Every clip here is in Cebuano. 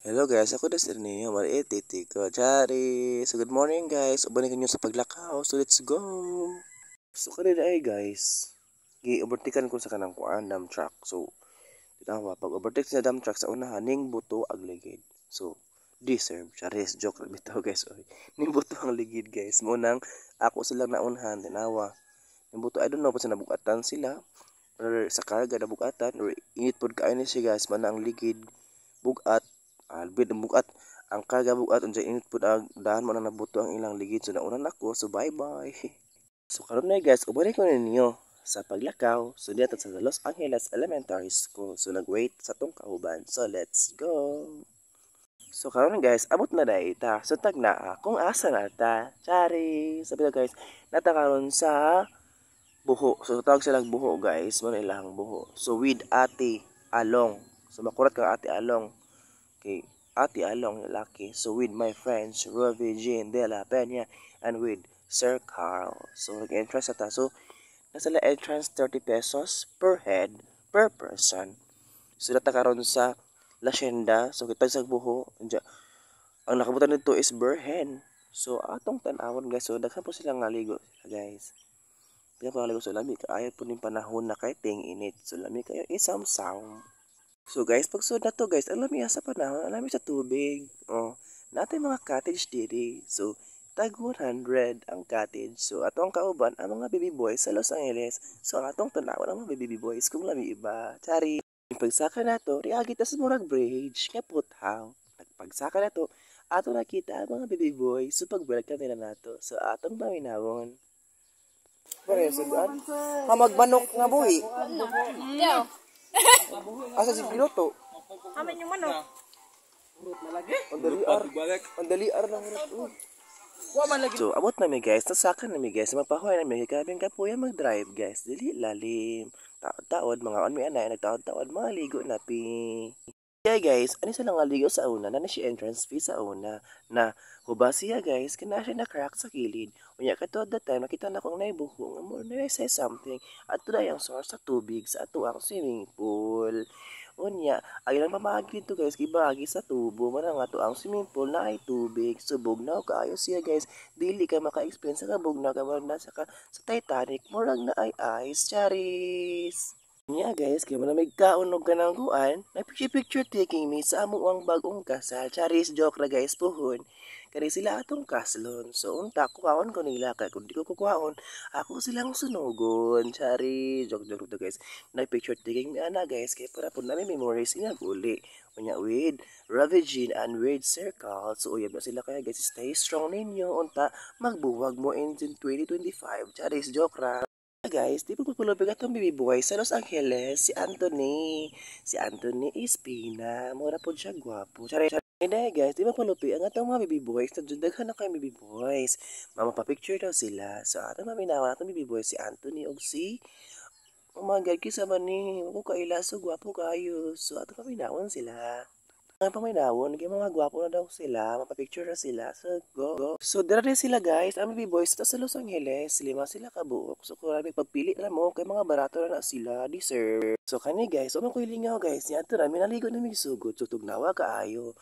Hello guys, ako na si Neo, maliit titi ko. Chari! So good morning, guys. Uban ninyo sa paglakaw. So let's go! So kanina ay guys, gi-overtaken ko sa kanang kuan, dump truck. So tinawa, pag overtake sa dump truck sa unahan, ning buto ag ligid. So deserve. Charis, joke lang bitaw, guys. Oy. Ning buto ang ligid, guys. Mo nang ako silang naunhan, tinawa. Ning buto, I don't know pa sa nabugatan sila or sa karga nabugatan or init pod kaayo ni siya, guys, man ang ligid bugat, albid ang bugat, ang karga bugat, unsa init pud ang dahan mo nang nabuto ang ilang ligid. So nauna nako, so bye bye. So karon na guys, uban ko ninyo sa paglakaw. So dito sa Los Angeles Elementary School. So nagwait sa tong kauban. So let's go. So karon guys, abot na dai ta. So tag na kung asa na ta. Chari, sabi ko guys, nata karon sa buho. So tawag silang buho, guys, mo na ilang buho. So with Ate Along. So makurat kang Ate Along. Okay, Ate Along lalaki. So with my friends Rovi Jean de la Peña and with Sir Carl. So nag-entrance ta. So nasa la entrance 30 pesos per head per person. So nata karon sa Lasyenda. So kita sa buho. Ang nakabutan nito is Berhen. So atong tan-awon, guys. So daghan po sila nga ligo guys. Daghan po nga ligo. So lami kaayo po ning panahon na kay ting init. So lami kayo isamsam. So guys, pagsud na to guys, alam niya sa panahon, alam sa tubig. Oh, natin mga cottage diri. So tag 100 ang cottage. So atong kauban ang mga baby boys sa Los Angeles. So atong tanawon ang mga baby boys kung lami iba. Chari. Pagsaka nato, riagi ta sa murag bridge nga puthaw. Nagpagsaka nato, ato nakita ang mga baby boys. So pag-welcome nila nato. So atong paminawon. Pare, sudan. Ha magmanok nga buhi. Yo. Asa si piloto? Amin yung manok. Ang dali ar. Ang dali ar lang. So, abot na mi guys, nasaka na mi guys, mapahuay na mi, kami kapuya mag-drive, guys. Dili lalim. Taod-taod, mga on mi anay, nagtaod-taod, mga ligo na pi. Kaya guys, ano sila nga ligo sa una, na na siya entrance fee sa una, na huba siya guys, kana siya na crack sa kilid. Unya kato at that time, nakita na kong naibuho, nga mo na say something, at today ang source sa tubig sa ato ang swimming pool. Unya, ay lang pamagi dito guys, gibagi sa tubo, man ang ato ang swimming pool na ay tubig, so bugnaw kaayo siya guys, dili ka maka-explain sa kabugnaw ka nasa ka sa Titanic, murag na ay ice, charis. Nya guys, kaya mo na may kaon og kanang kuan, nag picture taking me sa amo ang bagong kasal. Charis, joke ra guys puhon. Kani sila atong kaslon. So unta kuhaon ko nila kay kung di ko kukuhaon, ako silang sunugon. Charis, joke joke to guys. Nag picture taking me ana guys kay para pud nami memories nga uli. Unya with Ravigin and with Circle. So uyab na sila kaya guys, stay strong ninyo unta magbuwag mo in 2025. Charis, joke ra. Guys, di pa pagpulupig atong baby boy sa Los Angeles, si Anthony. Si Anthony Espina. Mura po siya gwapo. Charay, charay. Hindi guys, di ba palupi ang atong mga baby boys? Nandiyan daghan na kayo baby boys. Mama pa-picture daw sila. So atong maminawa atong baby boys si Anthony ug si. Oh my God, kisa man ni. Ako kaila, so gwapo kayo. So atong paminawon sila. Ang paminawon, kay mga gwapo na daw sila, mapapicture na sila. So, go, go. So, dira din sila guys, ang baby boys ito sa Los Angeles, lima sila kabuok. So, kung may pagpili na mo, kay mga barato na, na sila, deserve. So, kani guys, so, ko lingaw guys, niya ito namin naligo na may sugod. So, tugnawa kaayo.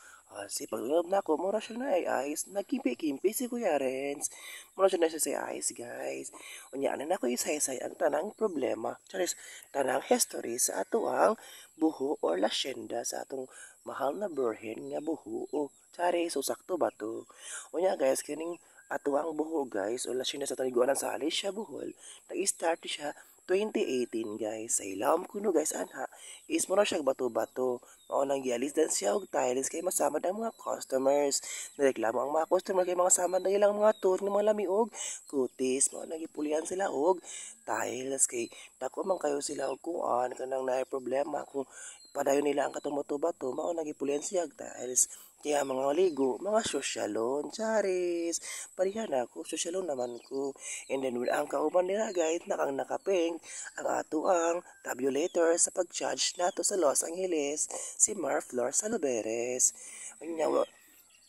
Si pag na ako, mura siya na ay ice. Nagkimpi-kimpi si Kuya Renz. Mura siya na siya sa ice, guys. Unya, ano na ko isay-isay ang tanang problema. Charis, tanang history sa ato ang buho or lasyenda sa atong mahal na birhen nga buho. O, charis, so sakto ba to? Unya guys, kining ato ang buho guys, o lasyenda sa taliguan sa Alicia Bohol, nag-start siya 2018 guys. Sa ilawom kuno guys anha is mo na siya bato-bato. Mao nang gialis dan siya og tiles kay masamad ang mga customers. Nareklamo ang mga customer kay mga samad na ilang mga tour ng mga lami og kutis. Mao nang gipulihan sila og tiles kay dako man kayo sila og kuan kanang naay problema kung padayon nila ang katong bato-bato, mao nang gipulihan siya og tiles. Kaya mga ligo, mga sosyalon, charis. Pareha na ako, sosyalon naman ko. And then, ang kauban nila guys, nakang nakaping, ang ato ang tabulator sa pag-judge nato sa Los Angeles, si Marflor Saloberes. Unya,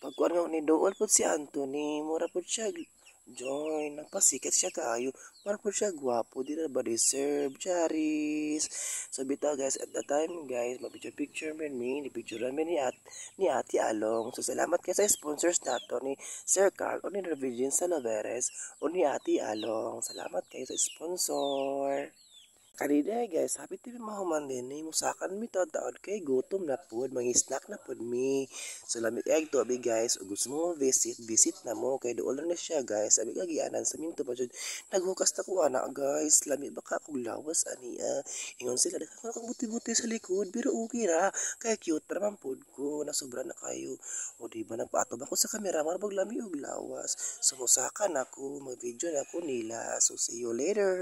pagkuan nga ni Dool po si Anthony, mura po siya, Join, nagpasikat siya kaayo. Para po siya gwapo, di na ba deserve, charis. So bitaw guys, at the time guys, ma-picture picture man mi, ni picture man ni Ate Along. So salamat kay sa sponsors nato ni Sir Carl o ni Virgin Salaveres o ni Ate Along. Salamat kayo sa sponsor. Kanina guys, happy TV mahuman din ni musakan mi taod kay gutom na pud, mangi-snack na pud mi. So lami egg tubig guys, ug gusto mo visit, visit na mo kay duol na siya guys. Abi kagianan sa minto pa jud. Naghukas ta ko ana guys, lami ba ka kog lawas aniya. Ingon sila daghan kag buti-buti sa likod pero okay ra kay cute ra man pud ko, nasobra na kayo. O di ba nagpaatob ako sa kamera mara bag lami og lawas. So musakan ako, mag-video na ako nila. So see you later.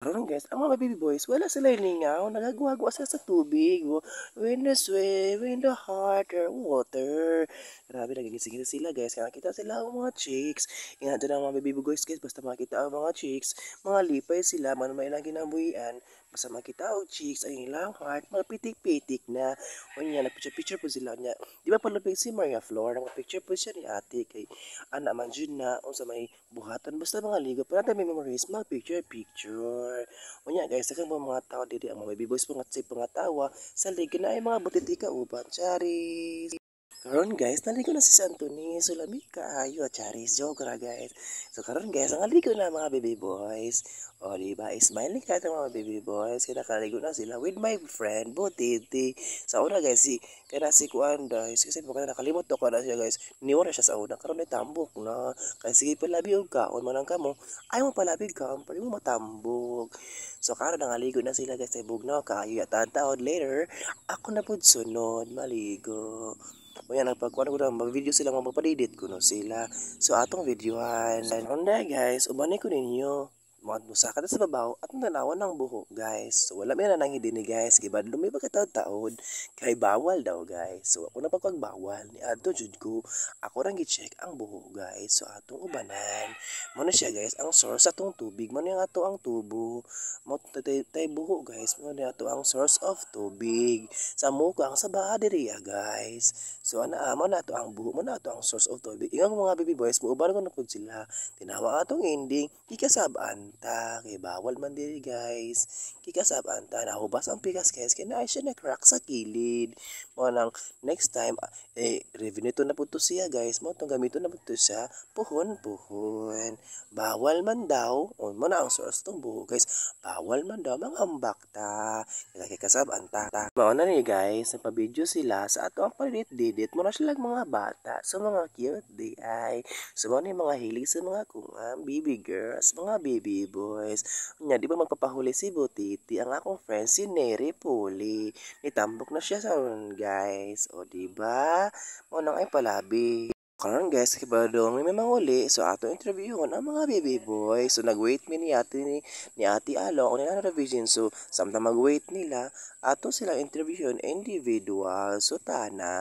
Karon guys, ang mga baby boys, wala sila lingaw, nagagawa sila sa tubig. When the swim in the harder water. Grabe, nagigising sila guys. Kaya nakita sila ang mga chicks. Ingat dyan ang mga baby boys guys, basta makita ang mga chicks, mga lipay sila, man may ilang ginabuhian. Basta makita ang chicks, ang ilang heart, mga pitik-pitik na. O niya, nagpicture-picture po sila niya. Di ba palupig si Maria Flor, nagpicture po siya ni ate kay ana man jud na unsa may buhatan basta mga ligo pa natin may memories mag picture picture. Unya guys, sakang mga tao diri ang mga baby boys mga sa mga tawa sa ligo na ay mga butitika uban charis. Karon guys, naligo na si Anthony. So lamig kaayo, charis, joke ra guys. So karon guys, ang naligo na mga baby boys. O di ba, smiling ka mga baby boys. Kaya nakaligo na sila with my friend Butiti. Sa una guys, si kaya si Kuan guys, kasi pa nakalimot ko na siya guys. Niwa na siya sa una, karon ay tambok na. Kaya sige palabi og kaon man ang kamo. Ay mo palabi kaon, pero mo matambok. So karon nangaligo na sila guys, ay bugnaw kaayo taon later. Ako na pud sunod maligo. O yan, nagpagkuhan ko na, mag-video sila, magpapadidit ko no sila. So, atong videohan. Onda guys, ubanay ko ninyo. Mga musaka sa babaw at nanawan ng buhok guys. So, wala may nananghi din ni guys. Gibad lumi pa kataod-taod. Kay bawal daw guys. So, ako na pagpagbawal. Ni adto jud ko. Ako rang gi-check ang buhok guys. So, atong ubanan. Mo na siya guys, ang source atong tubig. Mo na ato ang tubo. Mo tay buhok guys. Mo na ato ang source of tubig. Sa mukha ang sa baa diri guys. So, ana mo na ato ang buhok. Mo na ato ang source of tubig. Ingon mga baby boys, muuban ko na pud sila. Tinawa atong ending, kikasab-an ta kay bawal man diri guys. Kikasab-an ta, nahubas ang pikas guys kay naa siya na crack sa kilid. Mo nang next time eh revenue to na pud to siya guys. Mo tong gamiton na pud to siya puhon-puhon. Bawal man daw, o mo na ang source tong buhok guys. Bawal man daw mangambak ta. Kaya kikasab-an ta. Mao na ni guys, nagpa-video sila sa ato ang palit-didit mo na sila mga bata. So mga cute di ay. So mo ni mga hilig sa mga kung baby girls, mga baby boys. Nya di ba magpapahuli si Butiti ang akong friend si Neri Puli. Nitambok na siya sa ron guys. O di ba? Mo nang ay palabi. Karon guys, kibadong may manguli. So ato interviewon ang mga baby boys. So nag-wait mi ni Ate Alo o nila na revision. So samtang mag-wait nila, ato silang interviewon individual. So tana.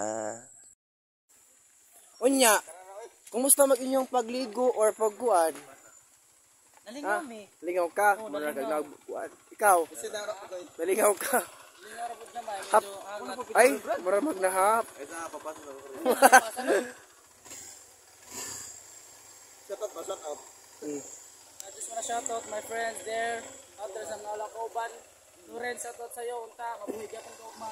Unya, kumusta mag inyong pagligo or pagkuan? Nalingaw mi. Lingaw ka? Oo, Mura nalingaw. nagkuan. Ikaw? Nalingaw ka? Lingaw ra pud naman. Hap. Medyo angat. Ay, mura magnahap. Shout out. I just wanna shout out my friends there. Out there sa mga Lacauban. Loren, shout out sa'yo. Unta, mabuhi ka kung kaugma.